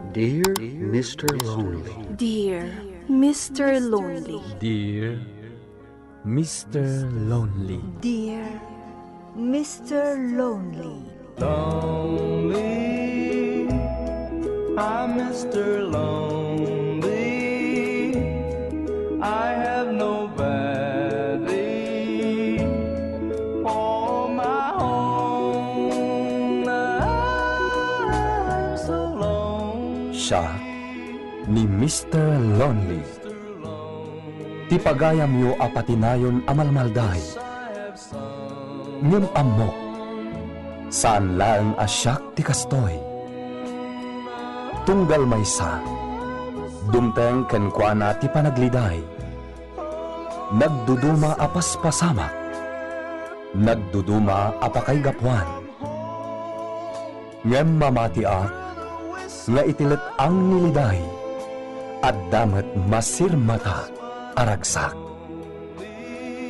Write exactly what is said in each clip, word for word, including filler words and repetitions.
Dear Mister Lonely. Dear Mister Lonely. Dear Mister Lonely. Dear Mister Lonely. Lonely, I'm Mister Lonely. I have nobody for my own. I'm so lonely. Siak ni Mister Lonely. Ti pagayamyo a patinayon a malmalday. Ngem ammok, saan laeng a siak ti kastoy. Tunggal maysa, dumteng kenkuana ti panagliday. Nagduduma a paspasamak, nagduduma a pakaigapuan. Ngem mamatiak nga iti let-ang ni liday, adda met masirmata a ragsak.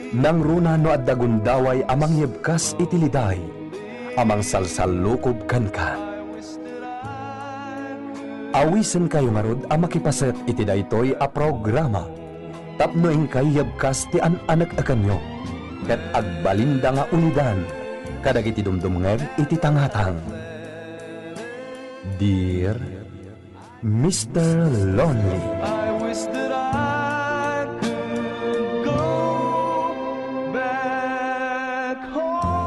Nangruna no adda gundaway a mangyebkas iti liday a mangsalsallukob kenka. Awisenkayo ngarud a makipaset iti daytoy a programa tapno inkay yebkas ti an-anek-ekenyo ket agbalinda nga ulidan kadagiti dumdumngeg iti tangatang. Dear Mister Lonely. I wish that I could go back home.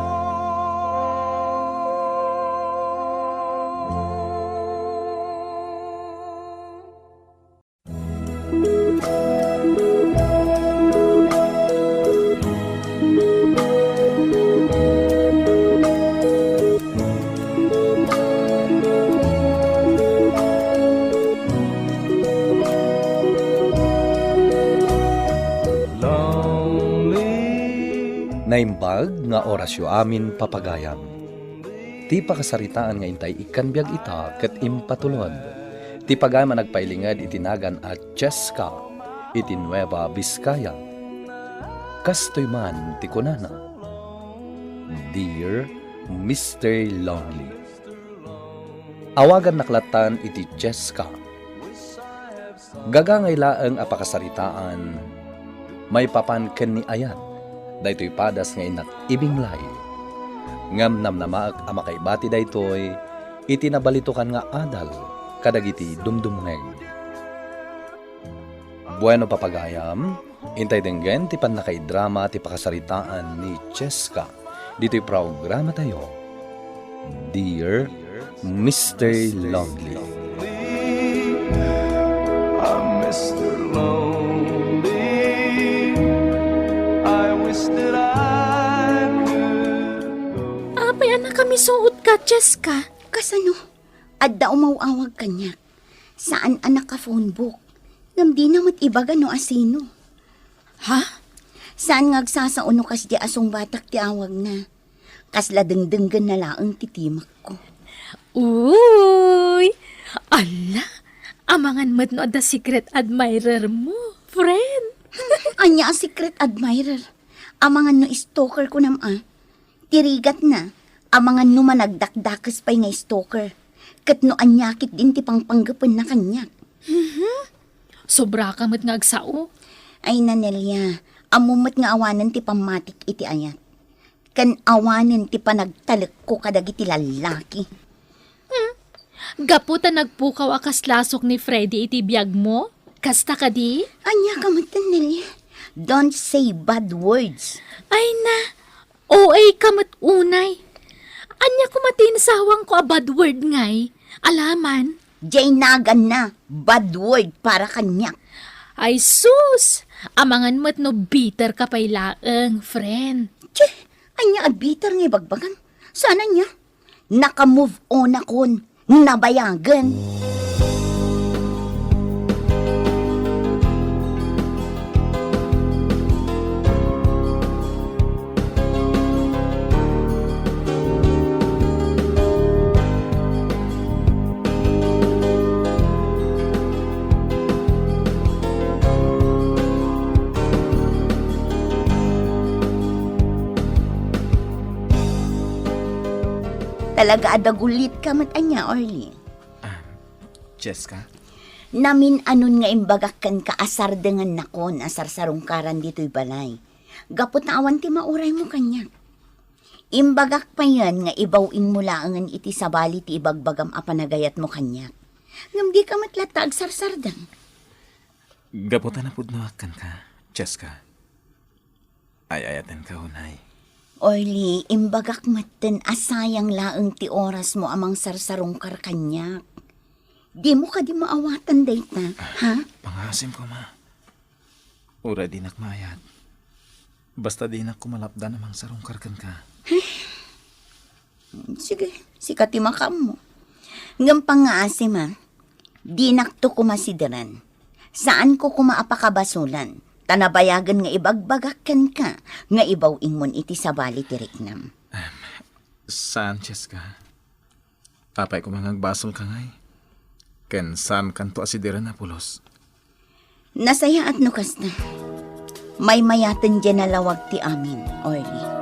Naimbag nga orasyo amin, papagayam. Ti pakasaritaan nga intay ikkan biag ita ket impatulod ti pagayam a nagpailinged iti nagan a Cheska iti Nueva Vizcaya. Kastoy man ti kunana, Dear Mister Lonely. Awagannak lattan iti Cheska. Gagangay laeng a pakasaritaan, maipapan ken ni Ayat, daytoy padas nga innak ibinglay. Ngem namnamaek a makaibati daytoy iti nabalitokan nga adal kadagiti dumdumngeg. Bueno, papagayam, intay denggen ti pannakaidrama ti pakasaritaan ni Cheska ditoy programatayo, Dear Mister Lonely. I'm Mister Lonely. I wish that I could go. Apay a nakamisuot ka, Cheska? Kasano? Adda umaw-awag kaniak. Saan a naka-phone book. Ngem dina met ibaga no asino. Ha? Saan nga agsasao no kasdi a sungbatak ti awagna. Kasla dengdenggenna laeng ti timekko. Uy! Alla! Amangan met no adda secret admirer mo, friend. Ania a secret admirer? Amangan no stalker kunam a. Ti rigatna, amangan no managdakdakes pay nga stalker, ket no ania ketdin ti pangpanggepenna kaniak. Mhm. Sobra ka met nga agsao. Ay, Nelia, ammom met nga awanen ti pammatik iti Ayat. Ken awanen ti panagtalekko kadagiti lallaki. Hmm. Gapu ta nagpukaw a kas lasok ni Freddy iti biag mo? Kasta kadi? Ania ka met, Nelia? Don't say bad words. Ay na, O A ka met unay. Ania koma ti insawangko a bad word ngay? Alaman. Jay naganna, bad word para kaniak. Ay sus! Amangan met no bitter ka pay laeng, friend. Tye, ania a bitter nga ibagbagam? Saan ania? Naka-move on akon. Nabayagen. Talaga a dagulit ka met ania, Orly? Ah, Cheska? Namin-anon nga imbagak kenka a sardengannakon a sarsarungkaran ditoy balay. Gapu ta awan ti mauraymo kaniak. Imbagak payen nga ibaw-ingmo laengen iti sabali ti ibagbagam a panagayatmo kaniak. Ngem dika met latta agsarsardeng. Gapu ta napudnoak kenka, Cheska. Ay-ayatenka unay. Orly, imbagak metten a sayang laeng ti orasmo a mangsarsarungkar kaniak. Dimo kadi maawatan dayta, ha? Pangaasim koma. Uray dinak maayat. Basta dinak koma lapdan a mangsarungkar kenka. Sige, sika ti makaammo. Ngem pangngaasim, a, dinakto koma sideren. Saanko koma a pakabasolan, ta nabayagen nga ibagbagak kenka nga ibaw-ingmon iti sabali ti riknam. Em, saan, Cheska. Apay koma nga agbasolka ngay? Ken saankanto a sideren a pulos? Nasayaat no kasta. Maymayaten diay nalawag ti amin, Orly.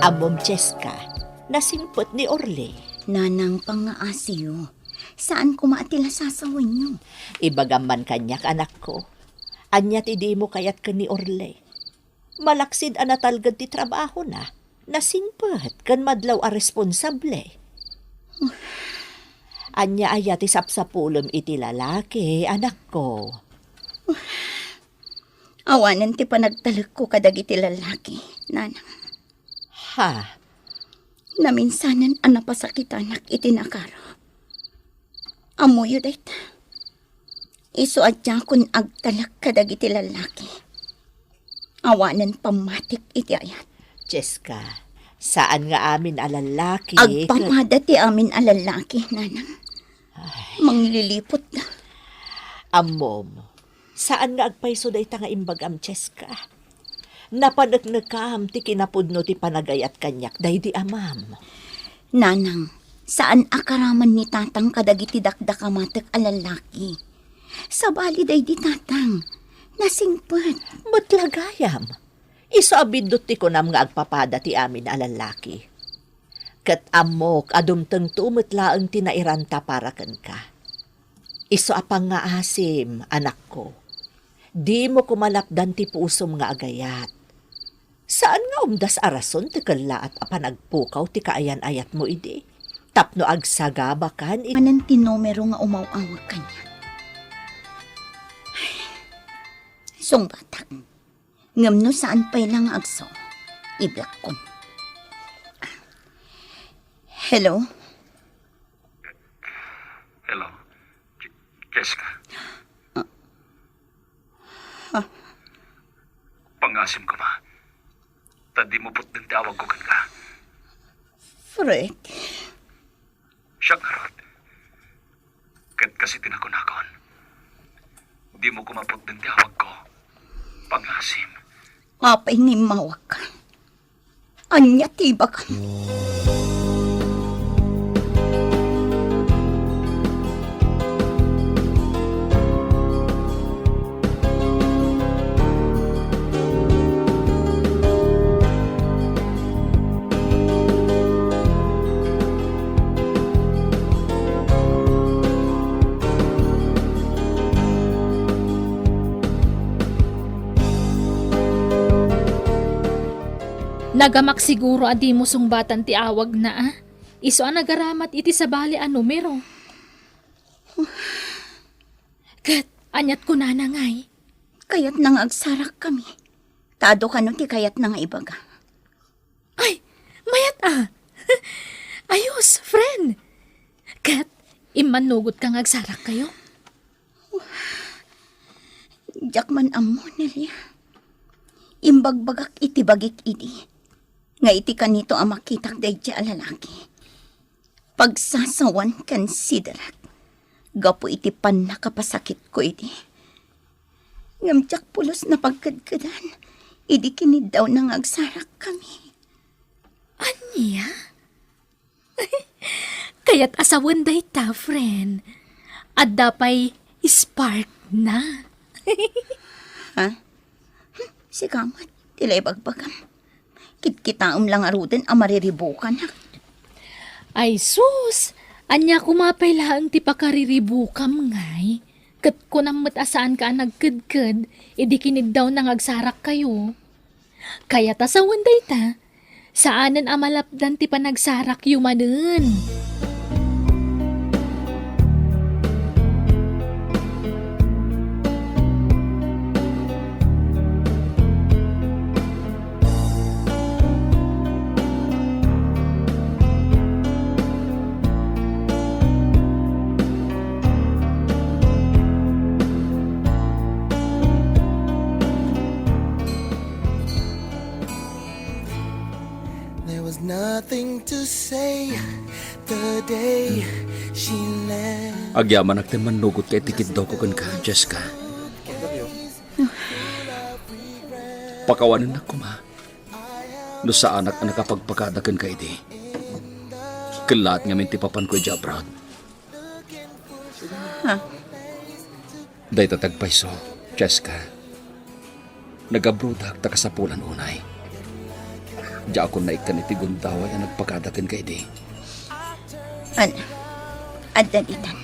Ammom, Cheska, nasingpet ni Orly. Nanang, pangngaasiyo. Saan koma a ti lasasawenyo. Ibagam man kaniak, anakko. Ania ti dimo kayat ken ni Orly? Malaksid a natalged ti trabahona, nasingpet ken madlaw a responsable. Ania aya ti sapsapulem iti lalaki, anakko? Awanen ti panagtalekko kadagiti lalaki, Nanang. Ha? Naminsanen a napasakitanak iti nakaro. Ammoyo dayta. Isu a diakon agtalek kadagiti lallaki. Awanen pammatik iti ayat. Cheska, saan nga amin a lallaki ket agpapada ti amin a lallaki, Nanang. Ay. Mangliliputda. Ammom, saan nga agpayso dayta nga imbagam, Cheska. Napaneknekam ti kinapudno ti panagayat kaniak daydi amam. Nanang, saan a karaman ni Tatang kadagiti dakdakamatek a lallaki. Sabali daydi Tatang, nasingpet. Met la gayam, isu a biddut ti kunam nga agpapada ti amin a lallaki. Ket ammok a dumtengto met laeng ti nairanta para kenka. Isu a pangngaasim, anakko. Dimo koma lapdan ti pusom nga agayat. Saan nga umdas a rason ti kellaat a panagpukaw ti kaayan-ayatmo idi tapno agsagabakan iti manen ti numero nga umaw-awag kaniak. Sungbatak. Ngem no saan pay la nga agso, iblokkon. Hello? Hello? J-, Jessica? Ah. Ah. Pangasim koma. Ta dimo putden ti awagko kenka. Fred. Siak ngarud. Ket kas iti nakunakon, dimo koma putden ti awagko. Pangasim. Apay nga immawagka? Ania ti ibagam? Nagamak siguro a dimo sungbatan ti awagna, a? Isu a nagaramat iti sabali a numero. Ket aniat kunana ngay? Kayatna nga agsarakkami. Ta adu kano ti kayatna nga ibaga. Ay, mayat a! Ayos, friend! Ket, immannugotka nga agsarakkayo? Diak man ammo, Nelia. Imbagbagak iti bagik idi, nga iti kanito a makitak daydiay a lalaki, pagsasawan ken siderak gapu iti pannakapasakitko idi. Ngem diak pulos napagkedkedan idi kiniddawna nga agsarakkami. Ania? Kayat a sawen dayta, friend. Adda pay spark na. Ha? Hmm, sika met, ti la ibagbagam. Kitkitaem la ngaruden a mariribukanak. Ay sus! Ania koma pay laeng ti pakariribukam, ngay? Ket kunam met a saanka a nagkedked idi kiniddawna nga agsarakkayo. Kayat a sawen dayta, saanen a malapdan ti panagsarakyo manen. There was nothing to say the day she left. Agyamanak ti mannugotka iti kiddawko kenka, Jessica. Pakawanennak koma no saanak a nakapagpakada kenka idi. Kellaat ngamin ti papanko idiay abroad. Ha? Dayta ti agpayso, Jessica. Nagabrodak ta kasapulan unay. Diakon naikkan iti gundaway a nagpakada kenka idi. An-, addan itan.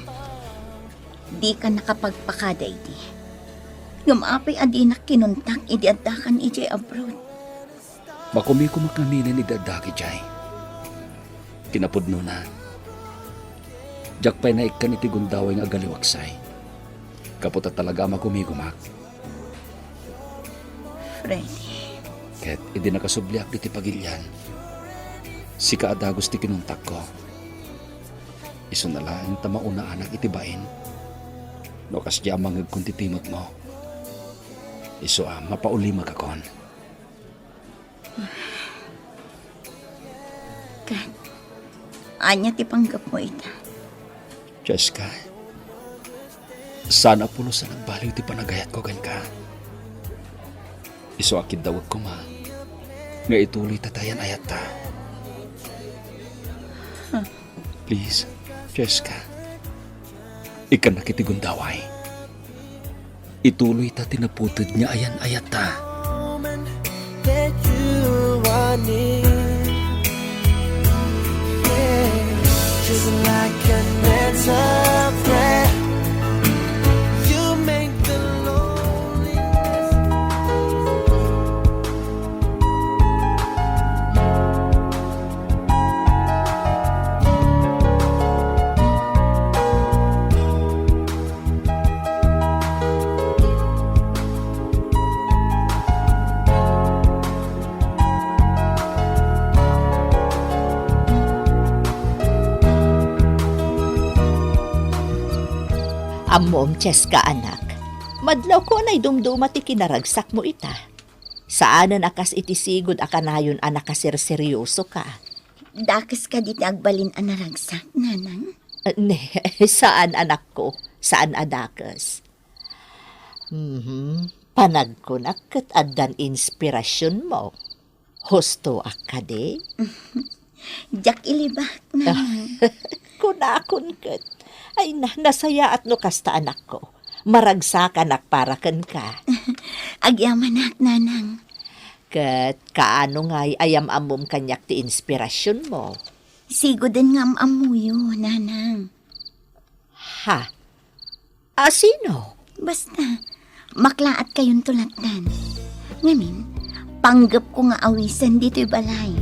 Dika nakapagpakada idi. Ngem apay a dinak kinuntak idi addakan idiay abroad? Makumikomak ngaminen idi addak idiay. Kinapudnona, diak pay naikkan iti gundaway nga agaliwaksay. Gapu ta talaga a makumikomak. Freddy. Ket idi nakasubliak ditoy pagilian, sika a dagus ti kinuntakko. Isuna laeng ta maunaanak iti bain. No kasdiay a mangngegkon ti timekmo, isu a mapaulimekakon. Ket, ania ti panggepmo ita? Jessica, saan a pulos a nagbaliw ti panagayatko kenka. Isu a kiddawek koma nga ituloyta ti ayan-ayatta. Huh. Please, Jessica, ikkannak iti gundaway. Ituloyta ti naputed nga ayan-ayatta. Moment that you are near. Yeah. Just like an answered prayer. You make the loneliness. Ammom, Cheska, anak. Madlawko a naidumduma ti kinaragsakmo ita. Saanen a kas iti sigud a kanayon a nakaserseriosoka. Dakes kadi ti agbalin a naragsak, Nanang? Ne, saan, anakko. Saan a dakes. Mhm. Panagkunak ket addan inspirasionmo. Hustoak kadi? Diak ilibak, Nanang. Kunakon ket. Ay na, nasayaat no kasta, anakko. Maragsakanak para kenka. Agyamanak, Nanang. Ket kaano ngay a yam-ammom kaniak ti inspirasionmo? Siguden nga am-ammoyo, Nanang. Ha? A sino? Basta, maklaatkayonto lattan. Ngamin, panggepko nga awisen ditoy balay.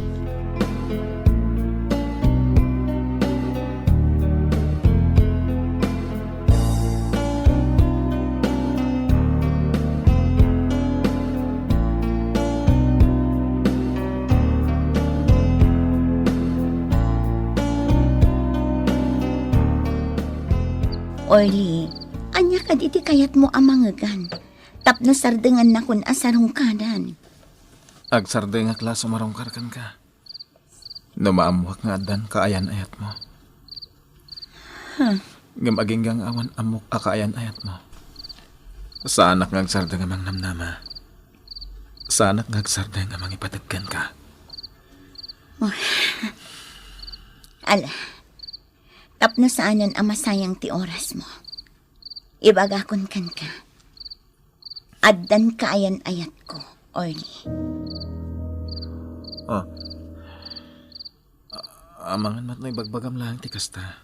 Orly, ania kadi ti kayatmo a mangegan tapno sardengannakon a sarungkadan? Agsardengak la a sumarungkar kenka. No maammoak nga addan kaayan-ayatmo. Huh. Ngem agingga nga awan ammok a kaayan-ayatmo, saanak nga agsardeng a mangnamnama. Saanak nga agsardeng a mangipateg kenka. Ala, tapno saanen a masayang ti orasmo, ibagakon kenka, addan kaayan-ayatko, Orly. Ah. A-, amangan met no ibagbagam laeng ti kasta.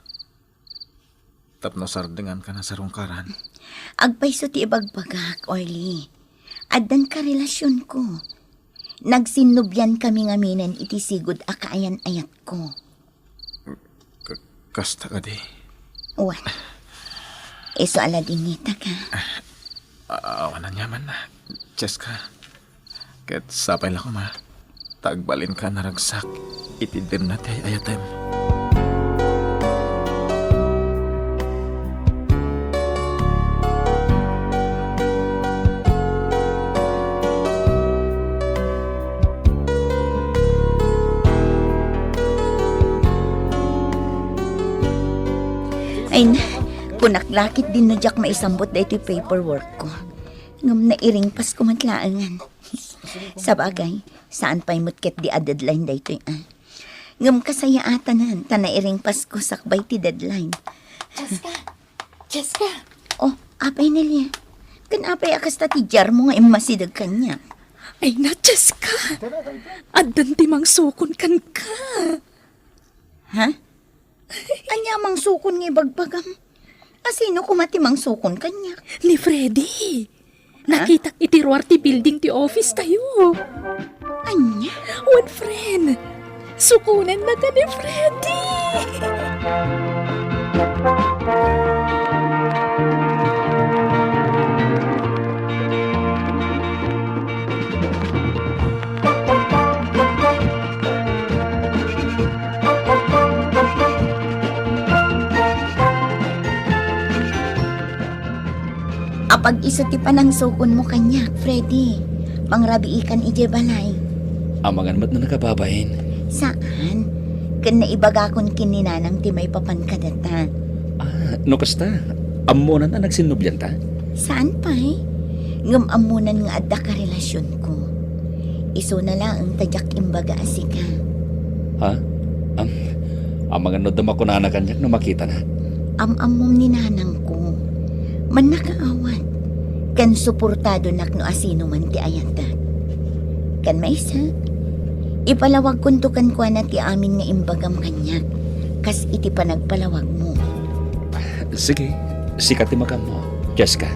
Tapno sardengankan a sarungkaran. Agpayso ti ibagbagak, Orly. Addan karelasionko. Nagsinnobiankami ngaminen iti sigud a kaayan-ayatko. Ka-, kasta kadi? Wen. Isu a la dinngitaka. A-, awan aniamanna, Cheska. Ket sapay la koma, ta agbalinka a naragsak iti demna ti ay-ayatem. Ay na, kunak la ketdin no diak maisambot daytoy paperwork ko. Ngem nairingpasko met laengen. Sabagay, saan pay met ketdi a deadline daytoy, a. Ngem kasayaatanan, ta nairingpasko sakbay ti deadline. Cheska! Cheska! Oh, apay, Nelia? Ken apay a kasta ti diarmo nga immasideg kaniak? Ay na, Cheska! Addan ti mangsukon kenka. Ha? Ania a mangsukon nga ibagbagam? Asino koma ti mangsukon kaniak? Ni Freddy. Ha? Nakitak iti ruar ti building ti office tayo. Ania? Wen, friend. Sukonennaka ni Freddy. Apag isu ti panangsukonmo kaniak, Freddy. Mangrabiikan idiay balay. Amangan met no nakababain. Saan? Ken naibagakon ken ni Nanang ti maipapan kadata. Ah, no kasta, ammonan a nagsinnobianta? Saan pay? Ngem ammonan nga adda karelasionko. Isuna laeng ta diak imbaga a sika. Ha? Am, amangan no adda makunana kaniak no makitana? Am-ammom ni nanangko. Mannakaawat. Ken suportadonak no asino man ti ayatek. Ken maysa, ipalawagkonto kenkuana ti amin nga imbagam kaniak, kas iti panagpalawagmo. Sige, sika ti makaammo, Jessica.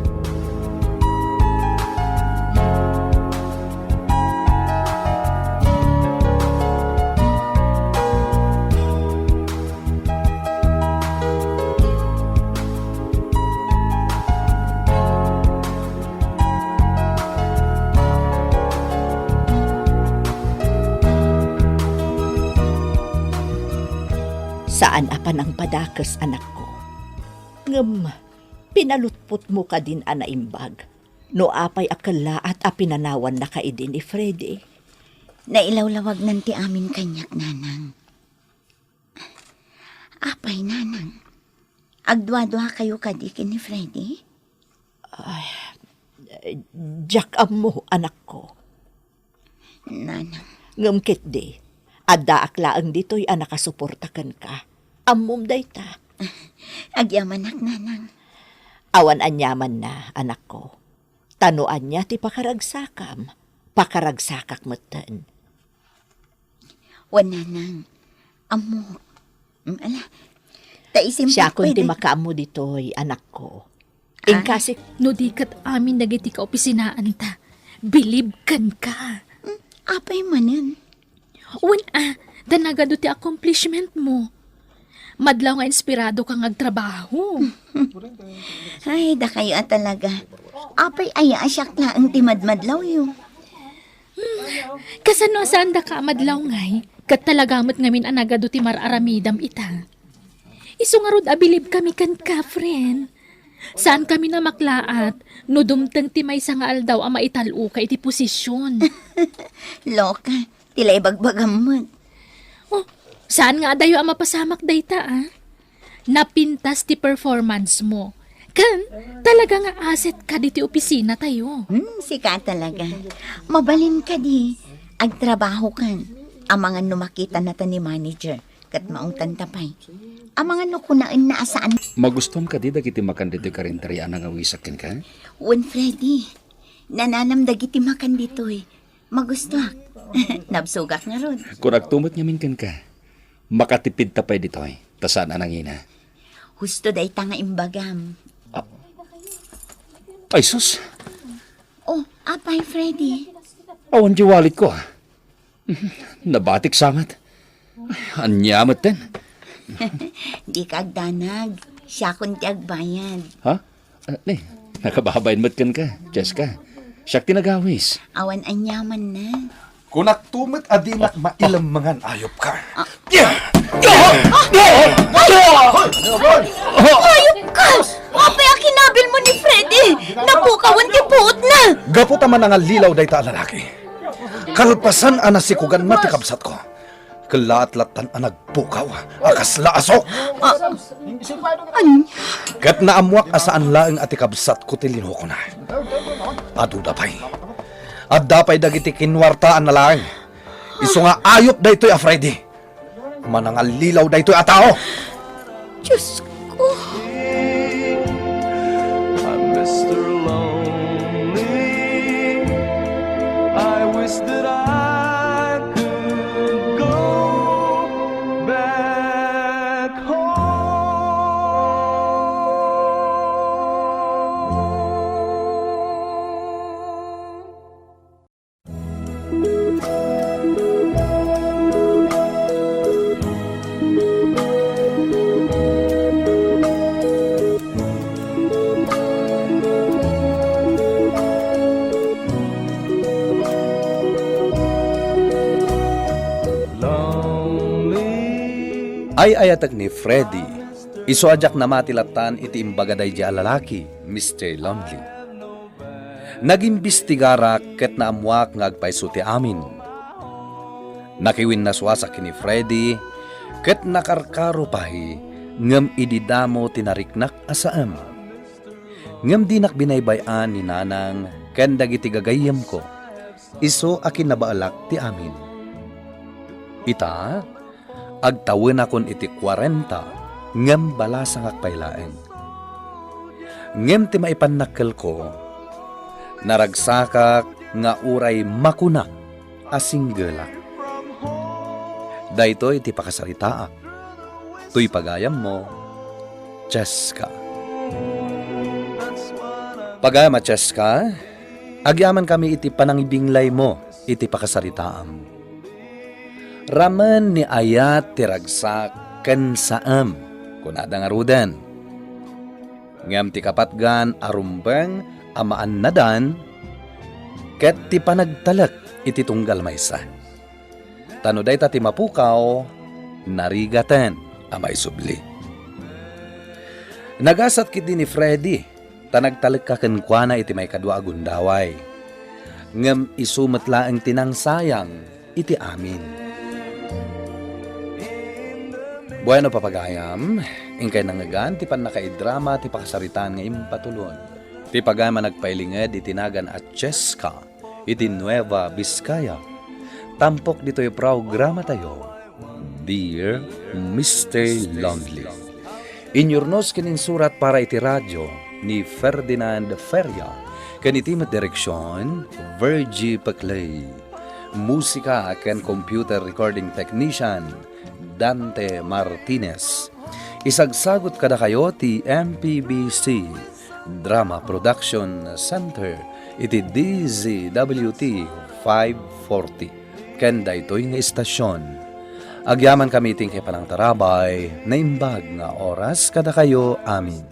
Saan a panangpadakes, anakko. Ngem, pinalutpotmo kadin a naimbag no apay a kellaat a pinanawannaka idi ni Freddy? Nailawlawagnan ti amin kaniak, Nanang. Apay, Nanang? Agduaduakayo kadi ken ni Freddy? Ay, diak ammo, anakko. Nanang. Ngem ketdi, addaak laeng ditoy a nakasuporta kenka. Ammom dayta. Agyamanak, Nanang. Awan aniamanna, anakko. Ta no ania ti pakaragsakam, pakaragsakak metten. Wen, Nanang. Ammok. Mm, ala. Ta isim Siakon ti pwede makaammo ditoy, anakko. Ah? Inkasik- No di ket amin dagiti kaopisinaanta, bilib kenka. Mm, apay manen? Wen a, ta nagadu ti accomplishment mo. Madlaw nga inspirado ka nga agtrabaho. Ay, dakayo a talaga. Apay aya a siak laeng ti madmadlawyo? Hmm, kasano a saan daka a madlaw ngay? Ket talaga met ngamin a nagadu ti mar-aramidam ita. Isu ngarud a bilib kami kenka, friend. Saan kami namaklaat no dumteng ti maysa nga aldaw a maital-o ka iti posisyon. Loka, ti la ibagbagam met. Oh, saan nga adayo a mapasamak dayta, a? Napintas ti performance mo. Ken, talaga nga asset ka diti opisina tayo. Hmm, sika talaga. Mabalin kadi. Agtrabaho kan. Amangan no makitana ta ni manager, ket maungtanta pay. Amangan no kunaenna a saan. Magustuam kadi dagiti makan ditoy karinderya a nangawisak kenka? Wen, Freddy. Nananam dagiti makan ditoy. Magustuak. Nabsogak ngarud. Kunakto met ngamin kenka, makatipidta pay ditoy, ta saan a nangina. Husto dayta nga imbagam. Ah. Ay, sus! Oh, apay, Freddy? Awan ti walletko, ah. Nabatik sa met. Ay, ania metten? Dika agdanag. Siakon ti agbayad. Ha? Ah, ni, nakababain met kenka, Jessica. Siak ti nagawis. Awan aniamanna. Kunakto met a dinak mailemmengan, ayupka. Ah. Ayupka! Apay a kinabilmo ni Freddy? Napukawan ti puotna! Gapu ta manangallilaw dayta a lalaki. Kalpasan a nasikuganna ti kabsatko, kellaat lattan a nagpukaw a kasla aso. Ah, ania? Ket naammoak a saan laeng a ti kabsatko ti linukona. Adu da pay. Adda pay dagiti kinuartaanna laeng. Isu nga ayup daytoy a Freddy. Manangallilaw daytoy a tao. Diosko. I'm Mister Lonely. I wish that I could go back home. Ay-ayatek ni Freddy, isu a diak namati lattan iti imbaga daydiay a lalaki, Mister Lonely. Nagimbistigarak ket naammoak nga agpayso ti amin. Nakiwinnasuasak ken ni Freddy ket nakarkaro pay, ngem idi damo ti nariknak a saem. Ngem dinak binaybay-an ni nanang ken dagiti gagayyemko, isu a kinnabaelak ti amin. Ita, agtawenakon iti kuarenta, ngem balasangak pay laeng. Ngem ti maipannakkelko, naragsakak nga uray makunak a singgelak. Daytoy ti pakasaritaak. Toy pagayammo, Cheska. Pagayam a Cheska, agyamankami iti panangibinglaymo iti pakasaritaam. Ramen ni ayat ti ragsak ken saem, kunada ngaruden. Ngem ti kapatgan a rumbeng a maannadan ket ti panagtalek iti tunggal maysa. Ta no dayta ti mapukaw, narigaten a maisubli. Nagasat ketdi ni Freddy ta nagtalekka kenkuana iti maikadua a gundaway. Ngem isu met laeng ti nangsayang iti amin. Bueno, papagayam, inkay nangngegan ti pannakaidrama ti pakasaritaan nga impatulon. Ti pagayam a nagpailinged iti nagan a Cheska iti Nueva Vizcaya. Tampok ditoy programatayo, Dear Mister Lonely. Inyurnos ken insurat para iti radio ni Ferdinand Feria, ken iti met direksion, Virgie Peclay. Musika ken computer recording technician, Dante Martinez. Isagsagut kadakayo ti M P B C Drama Production Center iti D Z W T five forty. Ken daytoy nga istasyon, agyamankami iti inkay panangtarabay, naimbag nga oras kadakayo amin.